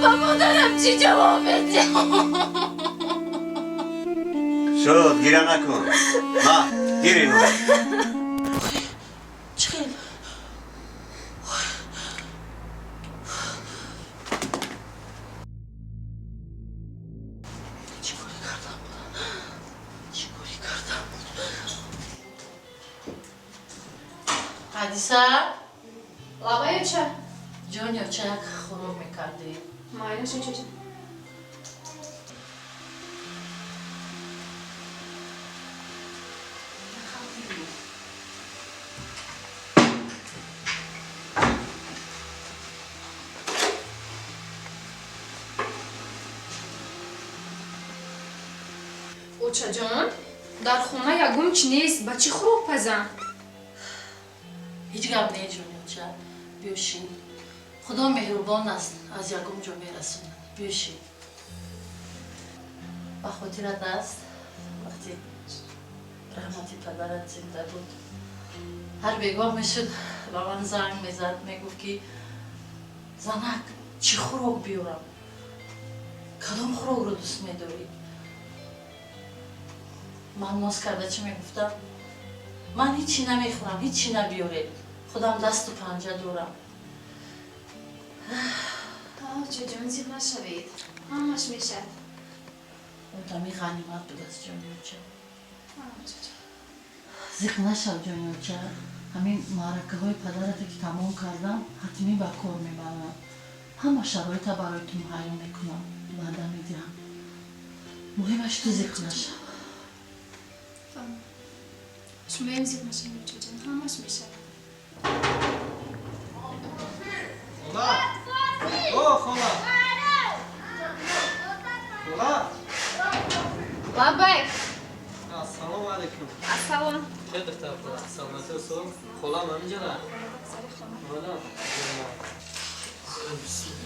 Ба модарам чӣ ҷавоб медиҳам? Шуд, гиря накун. Ма, гир инро. Чӣ хел? Чӣ корӣ кардам? Чӣ корӣ кардам? Ҳадиса? Лабай, оча. Ҷони оча, як хӯрок мекардӣ. Майлаш, очаҷон. Очаҷон, дар хона ягон чи нест, ба чӣ хӯрок пазам? Ҳеҷ гап не, ҷони оча, биёшин. Худо меҳрубон аст, аз ягон ҷо мерасонад. Биёшин. Ба хотират аст, вақте раҳмати падарат зинда буд, ҳар бегоҳ мешуд, ба ман занг мезад, мегуфт, ки занак, чӣ хӯрок биёрам, кадом хӯрокро дӯст медорӣ? Ман ноз карда чӣ мегуфтам? Ман ҳичи намехӯрам, ҳичи набиёред, худам дасту панҷа дорам. Очаҷон, зиқ нашавед, ҳамаш мешавад. Одами ғанимат будааст, ҷони оча. Зиқ нашав, ҷони оча. Ҳамин маъракаҳои падарате ки тамом кардам, ҳатмӣ ба кор мебарам, ҳама шароита барои ту муҳайё мекунам, ваъда медиҳам. Муҳимаш, ту зиқ нашав. Шумоям зиқ нашавед, очаҷон, ҳамаш мешавад. Хола! О, хола! Хола! Лабай. Ассалому алайкум. Ассалом. Хел, духтар хола, саломатӣ осо? Холам ҳаминҷара? Хола.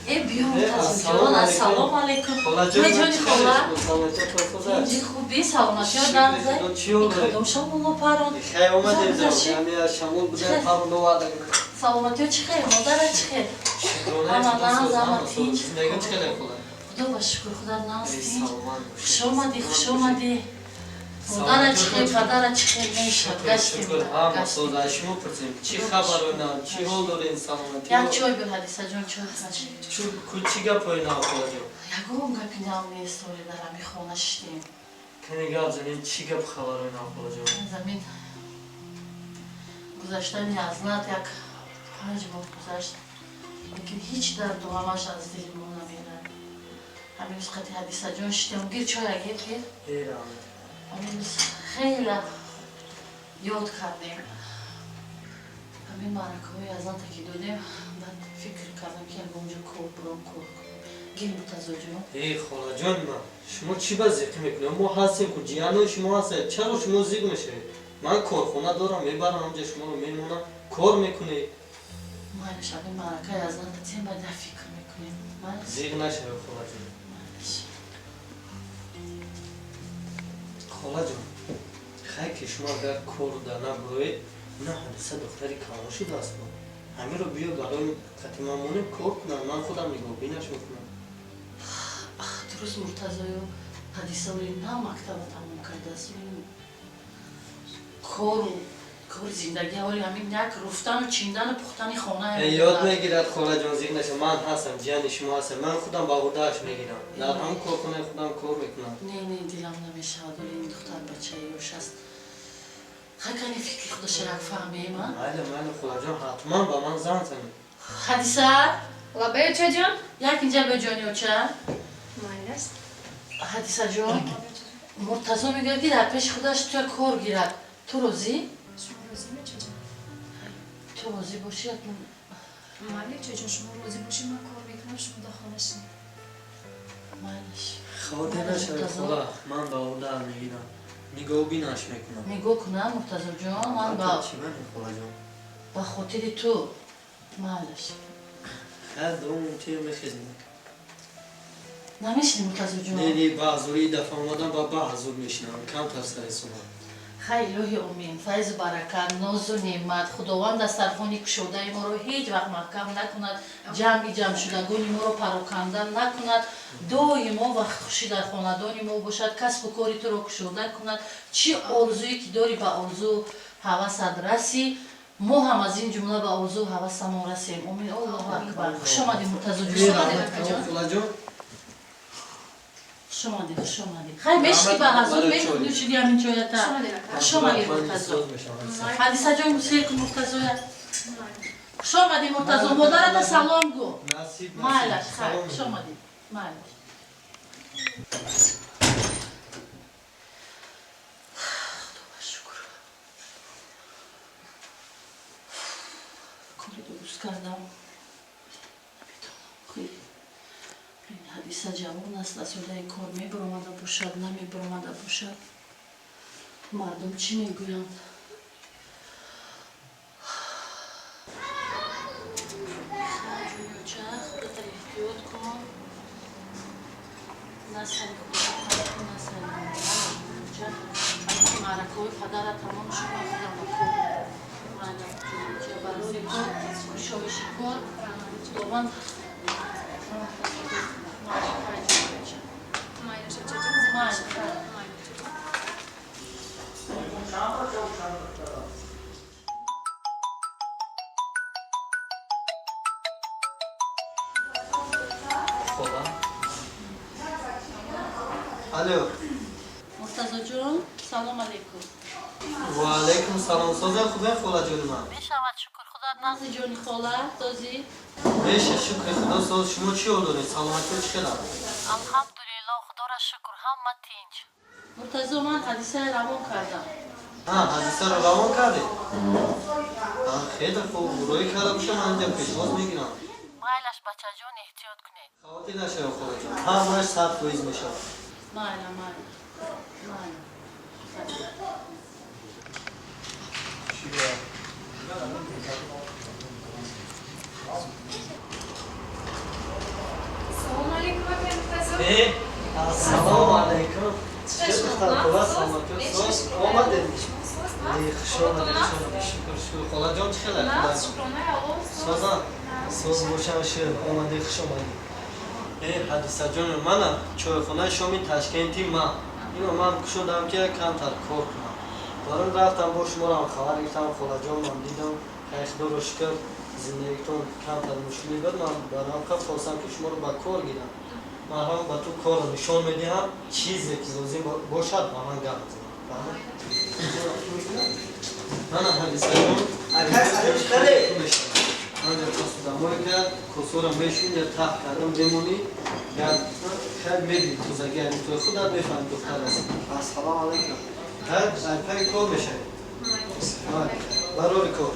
Э, биё, Муртазоҷон, ассалому алайкум. Ҷони хола. Инҷи хуби, саломатиё нағзе? Кадом шамоло парон? Хай омадем, ҳами шамол будан, парон оварда. Саломатиё чӣ хел, модара чӣ хел? Ҳама нағз, ҳама тинч. Зиндагӣ чӣ хел, хола? Худо ба шукр, худо нағз, тинч. Хуш омадӣ, хуш омадӣ. Модара чӣ хел, падара чӣ хел? Мешад, гаштем. Ҳама соз, аз шумо пурсем, чӣ хабаро нав, чӣ ҳол дорем, саломатӣ? Як чой бир, Ҳадисаҷон, чой. Чӣ гапҳои нав, холаҷон? Ягон гапи нав нест, оли дар ҳами хона шиштем. Кани гап занем, чӣ гап хабарои нав, холаҷон? Замин гузаштани азнат як 5 моҳ гузашт, лекин ҳеҷ дарду ғамаш аз дили мо намерад. Ҳамин рӯз қати Ҳадисаҷон шиштем. Гир, чоя гир, гир. Ҳамин рӯз хеле ёд кардем ҳамин маъракаҳои азната ки додем. Баъд фикр кардам, ки ягон ҷо кор буром, кор кунем. Гир, Муртазоҷон. Э, холаҷон ман, шумо чӣ ба зиқӣ мекунед? Мо ҳастем ку, ҷиянои шумо ҳастед. Чаро шумо зиқ мешавед? Ман корхона дорам, мебарам ҳамҷа, шуморо мемонам, кор мекунед. Майлаш, ҳамин маъракаи азната тем, баъд як фикр мекунем. Зиқ нашавед, холаҷон. Холаҷон, хай ки шумо агар кор да набуроед, на, Ҳадиса духтари калон шудааст, ҳаминро биё барои қати ман монем, кор кунам, ман худам нигоҳбинаш мекунам. Дуруст, Муртазою, Ҳадиса оли на мактаба тамом кардааст. Кору кори зиндагӣ оли ҳамин як руфтану чиндану пухтани хона. Ёд мегирад, холаҷон, зиқ наша, ман ҳастам, ҷияни шумо ҳастам, ман худам ба уҳдааш мегирам, дар ҳамон корхонаи худам кор мекунам. Не, не, дилам намешавад, оли ин духтар бачаи ёш аст. Хай, кани фикри худаша як фаҳмем. Майли, майли, холаҷон, ҳатман ба ман занг занед. Ҳадиса. Лабай, очаҷон. Як инҷа биё, ҷони оча. Майлаш. Ҳадисаҷон, Муртазо мегӯяд, ки дар пеши худаш туя кор гирад. Ту розӣ? Шумо розӣ, очаҷон? Ту розӣ бошӣ, акнун. Майли, очаҷон, шумо розӣ бошед, ман кор мекунам, шумо дар хона шинед. Майлаш. Хавотир нашавед, хола, ман ба уҳдаам мегирам, нигоҳбинаш мекунам. Нигоҳ кунам, Муртазоҷон, ман ба Чӣ мани, холаҷон? Ба хотири ту, майлаш. Хайр, дуо мумкин, мехезем. Намешинӣ, Муртазоҷон? Не, не, ба ҳузури дафъа омадам, ба ҳузур мешинам, камтар сари сумам. Хай, илоҳи омин, файзу баракат, нозу неъмат, Худованд дастархони кушодаи моро ҳеҷ вақт маҳкам накунад, ҷамъи ҷамъшудагони моро пароканда накунад, доимо вақтхушӣ дар хонадони мо бошад, касбу кори туро кушода кунад, чӣ орзуе ки дорӣ ба орзу ҳавасат расӣ, мо ҳам аз ин ҷумла ба орзу ҳавасамон расем. Омин, Аллоҳу акбар. Хуш омадӣ, Муртазоҷон. Холаҷон. Хуш омадӣ, хуш омадӣ. Хай, мешти ба ҳазур, мешнӯшиди ҳамин чоята. Хуш омадӣ, Муртазо. Ҳадисаҷон, гусел кун Муртазоя. Хуш омадӣ, Муртазо, модарата салом гӯ. Майлаш, хай, хуш омадӣ, майлаш. Худоба шукр, кори дуруст кардам. Наметавонам. Ин Ҳадиса ҷавон аст, аз одаи кор мебаромада бошад, намебаромада бошад, мардум чӣ мегӯянд? Ҷунёча, худата эҳтиёт кун, на сари худата кун, на сари модар. Маъракаҳои падара тамом шуд, ман худам ба кор. Майла, ҷунёча, барори кор, кушоиши кор, Худованд. Майла, ҷунёча. Майла. Хола. Алло. Муртазоҷон, салом алейкум. Ва алайкум салом. Соза, хубе, холаҷони ман? Мешавад, шукр Худо. Нағзи, ҷони хола, созӣ? Меша, шукри Худо, соз. Шумо чӣ ҳол доред? Саломатиё чӣ хел аст? Алҳамдулилло, Худоро шукр, ҳама тинҷ. Муртазо, ман Ҳадисаи равон кардам. Ҳа, Ҳадисаро равон кардед? Хеле хуб, рӯй карда боша, ман инҷа пешвоз мегирам. Майлаш, бачаҷон, эҳтиёт кунед. Хавотир нашавед, холаҷон, ҳамааш 100% мешавад. Майла, майла, майла. Салому алейкум, акай Муртазо. Э, ассалому алайкум. Чӣ духтар хола, саломатиё, соз? Омадед? Хуш омадед, хуш омадед. Шукр, шукр. Холаҷон чӣ хел? Созан? Соз бошам, шир. Омадед, хуш омадед. Э, Ҳадисаҷони мана чойхонаи шоми Ташкенти ман. Ино ман кушодам, ки камтар кор кунам. Баром рафтам, бо шуморам хабар гирифтам, холаҷонам дидам. Хай, Худоро шукр, зиндагитон камтар мушкилӣ буд. Ман баром хостам, ки шуморо ба кор гирам. Ман ҳам ба ту корро нишон медиҳам, чизе ки лозим бошад, ба ман гап мезанам. Мана, Ҳадисаҷон, манҷа посудамой кард, косора мешӯн, я таҳ кардам, мемонӣ, хай, мебини тозагӣ, то худат мефаҳми, духтар аст. Ассалому алайкум. Хай, айпаи кор мешавед. Барори кор.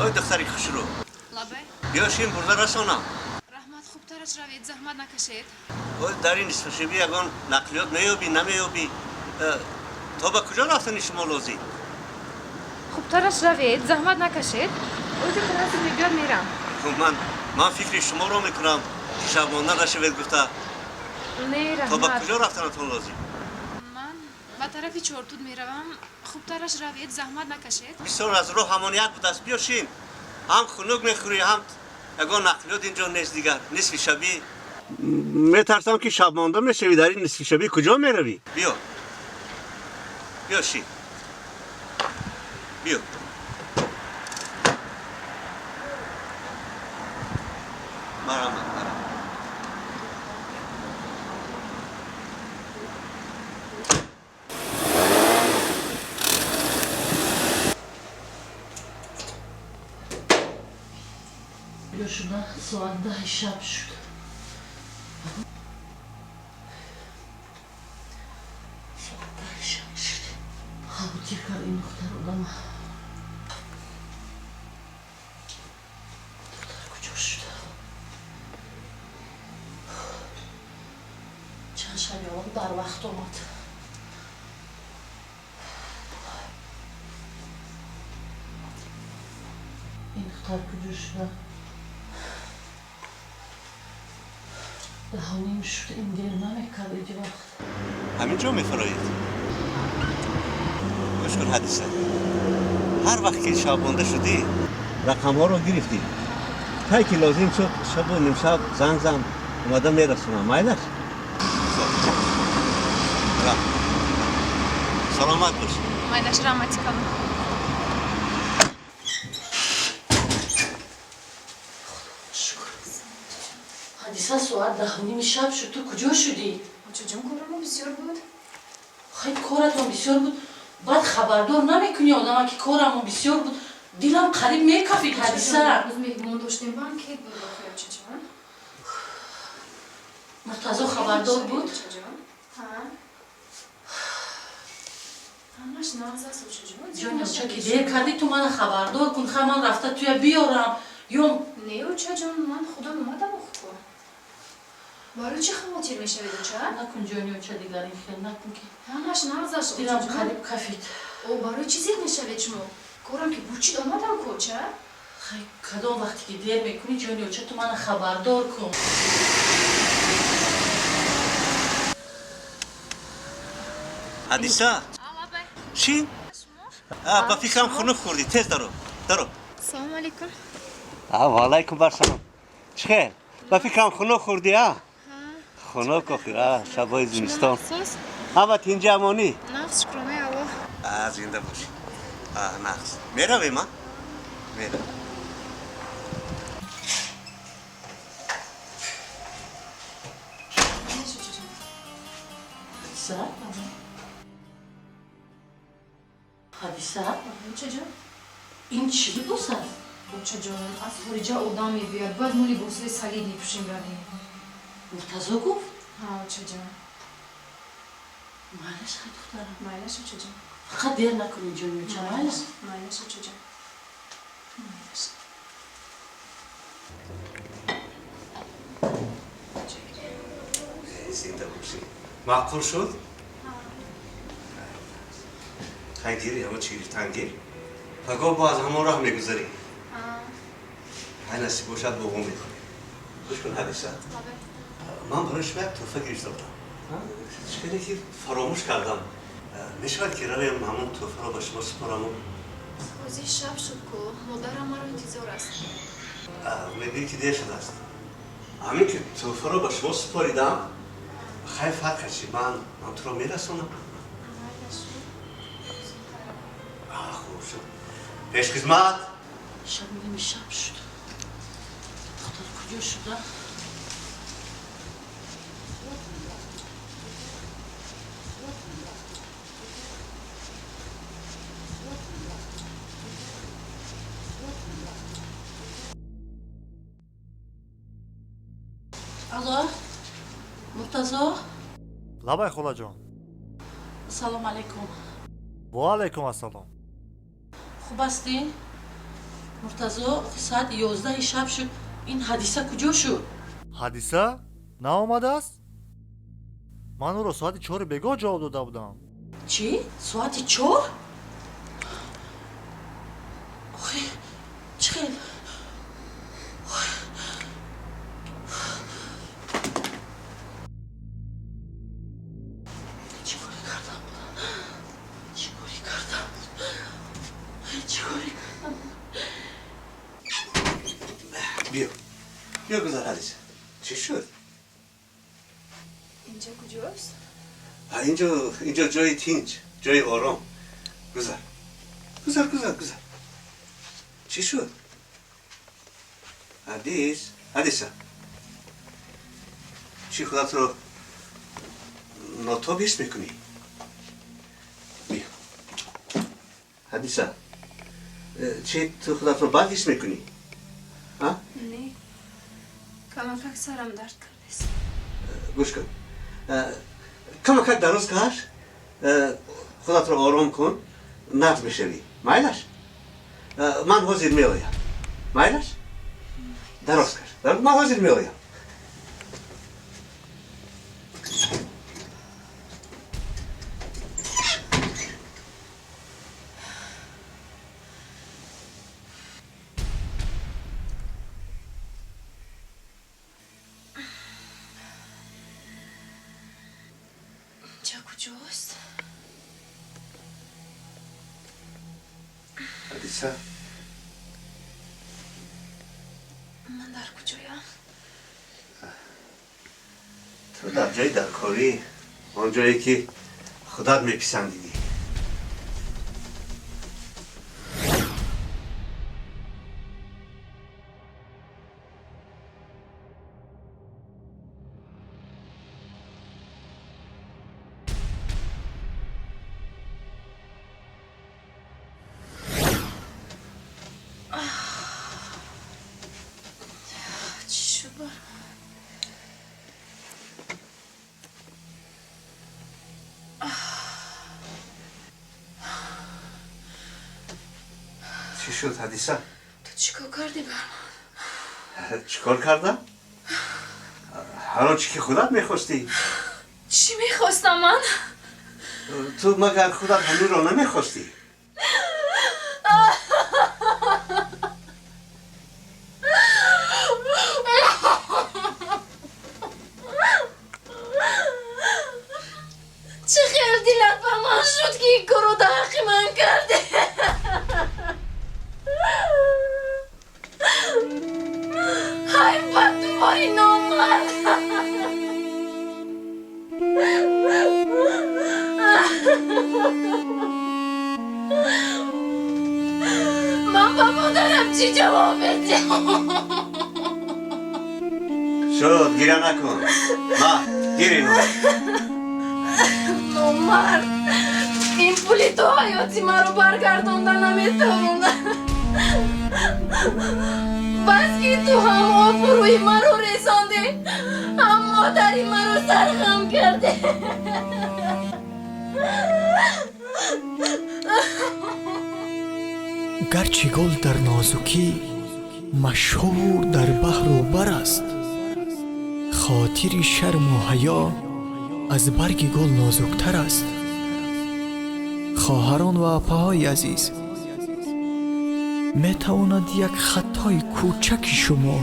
Ой, духтари хушрӯ. Лабай. Биё шин, бурда расонам. Раҳмат, хубтараш равед, заҳмат накашед. Ой, дар ин нисфашабӣ ягон нақлиёт меёбӣ, намеёбӣ? То ба куҷо рафтани шумо лозим? Хубтараш равед, заҳмат накашед. Ози транспорт мебиёд, мерам. Ман фикри шуморо мекунам, ки шабмонда нашавед гуфта. Не, То ба раҳмат. куҷо рафтанатон лозим? Ман ба тарафи Чортуд меравам. Хубтараш равед, заҳмат накашед. Бисёр аз роҳ ҳамон як будааст. Биё шин, ҳам хунук мехӯрӣ, ҳам ягон нақлиёт инҷо нест. Дигар нисфи шабӣ, метарсам, ки шабмонда мешавӣ. Дар ин нисфи шабӣ куҷо меравӣ? Биё, биё шин, биё. Марҳамат, марҳамат. Ё шуда, соат 10-и шаб шуд. Соат 10-и шаб шуд. Хавотир кард ин духтар одама. Духтар куҷо шуда? Чанд Шаби аввал барвақт омад. Ин духтар куҷо шуда? Даҳоним шуд, ин дер намекард иҷ вақт. Ҳамин ҷо мефароед? Гӯш кун, Ҳадиса. Ҳар вақт ки шабонда шудӣ, рақамҳоро гирифтӣ. Кай ки лозим шуд, шабу нимшаб занг зан, омада мерасонам. Майлаш? Саломат бош. Майлаш, раҳмати калон. Шукр. Ҳадиса, соат 10:30 шаб шуд, ту куҷо шудӣ? Очаҷон, корамо бисёр буд. Хай, коратон бисёр буд, баъд хабардор намекунӣ одама, ки корамон бисёр буд. Дилам қариб мекафид, Ҳадиса. Рӯз меҳмон доштем, банкет буд охи, очаҷон. Муртазо хабардор буд? Очаҷон, ҳа, ҳамаш нағз аст, очаҷон. Ҷони оча, ки дер кардӣ, ту мана хабардор кун, ха, ман рафта туя биёрам ё Не, очаҷон, ман худам омадам охко. Барои чӣ хавотир мешавед, оча? Накун, ҷони оча, дигар ин хел накун, ки Ҳамаш нағз аст, дилам очаҷон. қариб кафид. О, барои чӣ зиқ мешавед шумо? Корам ки бучид, омадам ку, оча. Хай, кадом вақте ки дер мекунӣ, ҷони оча, ту мана хабардор кун. Ҳадиса, шин. Ба фикрам, хунук хӯрдӣ. Тез даро, даро. Салому алейкум. Ва алайкум барсалом. Чӣ хел? Ба фикрам, хунук хӯрдӣ, а? Хунук охир, а, шабҳои зимистон. Ҳама тинҷи, амонӣ? Нағз, шукронаи Аллоҳ. А, зинда бошӣ. А, нағз. Меравем, а? Меравем. Ҳадиса, Ҳадиса. Очаҷон. Ин чӣ либос аст? Очаҷон, аз хориҷа одам мебиёяд, бояд мо либосҳои солидный пӯшем, равем. Муртазо гуфт? Ҳа, очаҷон. Майлаш, хай, духтарам. Майлаш, очаҷон. Фақат дер накунӣ, ҷони оча, майлаш? Майлаш, очаҷон, майлаш. Зинда бошӣ. Маъқул шуд? Хай, гири, ҳама чӣ гирифтан гир. Пагоҳ бо аз ҳамон роҳ мегузарӣ. Хай, насиб бошад, бо мо мехӯрем. Гӯш кун, Ҳадиса, ман барои шумо як тӯҳфа гирифта будам. Чӣ хеле ки фаромӯш кардам. Мешавад, ки равем, ҳамон тӯҳфаро ба шумо супораму? Ҳозир шаб шуд ку, модарам маро интизор аст. Мегӯӣ, ки дер шудааст. Ҳамин ки тӯҳфаро ба шумо супоридам, хай, фарқ чи, ман туро мерасонам. Хуб шуд. Пешхизмат. Шаб, ними шаб шуд, духтар куҷо шуда? Алло, Муртазо. Лабай, холаҷон. Салом алейкум. Ва алайкум ассалом. Хуб ҳастӣ, Муртазо? Соати 11-и шаб шуд, ин Ҳадиса куҷо шуд? Ҳадиса наомадааст? Ман ӯро соати 4-и бегоҳ ҷавоб дода будам. Чӣ? Соати 4? Охи, чӣ хел? Ой. Чӣ корӣ кардам? Чӣ корӣ кардам? Чӣ корӣ кардам? Биё, биё, гузар, Ҳадиса. Чӣ шуд? Инҷа куҷост? Инҷо, инҷо ҷои тинҷ, ҷои ором. Гузар, гузар, гузар, гузар. Чӣ шуд, Ҳадис? Ҳадиса, чӣ, худатро нотоб ҳис мекунӣ? Биё, Ҳадиса. Чӣ, ту худатро бад ҳис мекунӣ, а? Не, камакак сарам дард кардест. Гӯш кун, камакак дароз каш, худатро ором кун, нағз мешавӣ. Майлаш? Ман ҳозир меоям. Майлаш? Дароз каш, ман ҳозир меоям. Куҷост? Ҳадиса, Ман дар куҷоям? Ту дар ҷои даркорӣ, он ҷое ки худат меписандидӣ. Чӣ шуд бар ман? Чӣ шуд, Ҳадиса? Ту чӣ кор кардӣ бар ман? Чӣ кор кардам? Ҳар он чӣ ки худат мехостӣ. Чӣ мехостам ман? Ту магар худат ҳаминро намехостӣ? Чӣ хел дилат ба ман шуд, ки ин корро дар ҳаққи ман кардӣ? Ҳай, ба ту вори номард! Ман ба модарам чӣ ҷавоб медиҳам? Шуд, гиря накун. Ма, гир ино. Номард, ин пули ту ҳаёти маро баргардонда наметавонад. Бас ки ту ҳам обрӯи маро резондӣ, ҳам модари маро сархам кардӣ. Гарчи гул дар нозукӣ машҳур дар баҳру бар аст, хотири шарму ҳаё аз барги гул нозуктар аст. Хоҳарон ва апаҳои азиз, метавонад як хатои кӯчаки шумо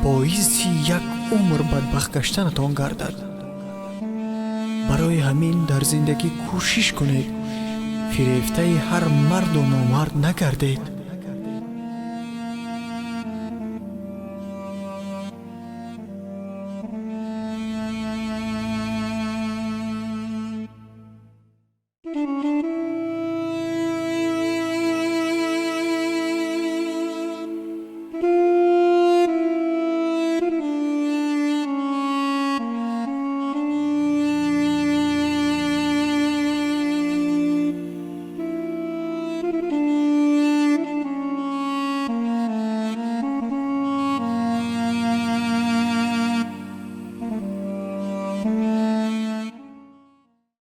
боиси як умр бадбахт гаштанатон гардад. Барои ҳамин дар зиндагӣ кӯшиш кунед, фирефтаи ҳар марду номард нагардед.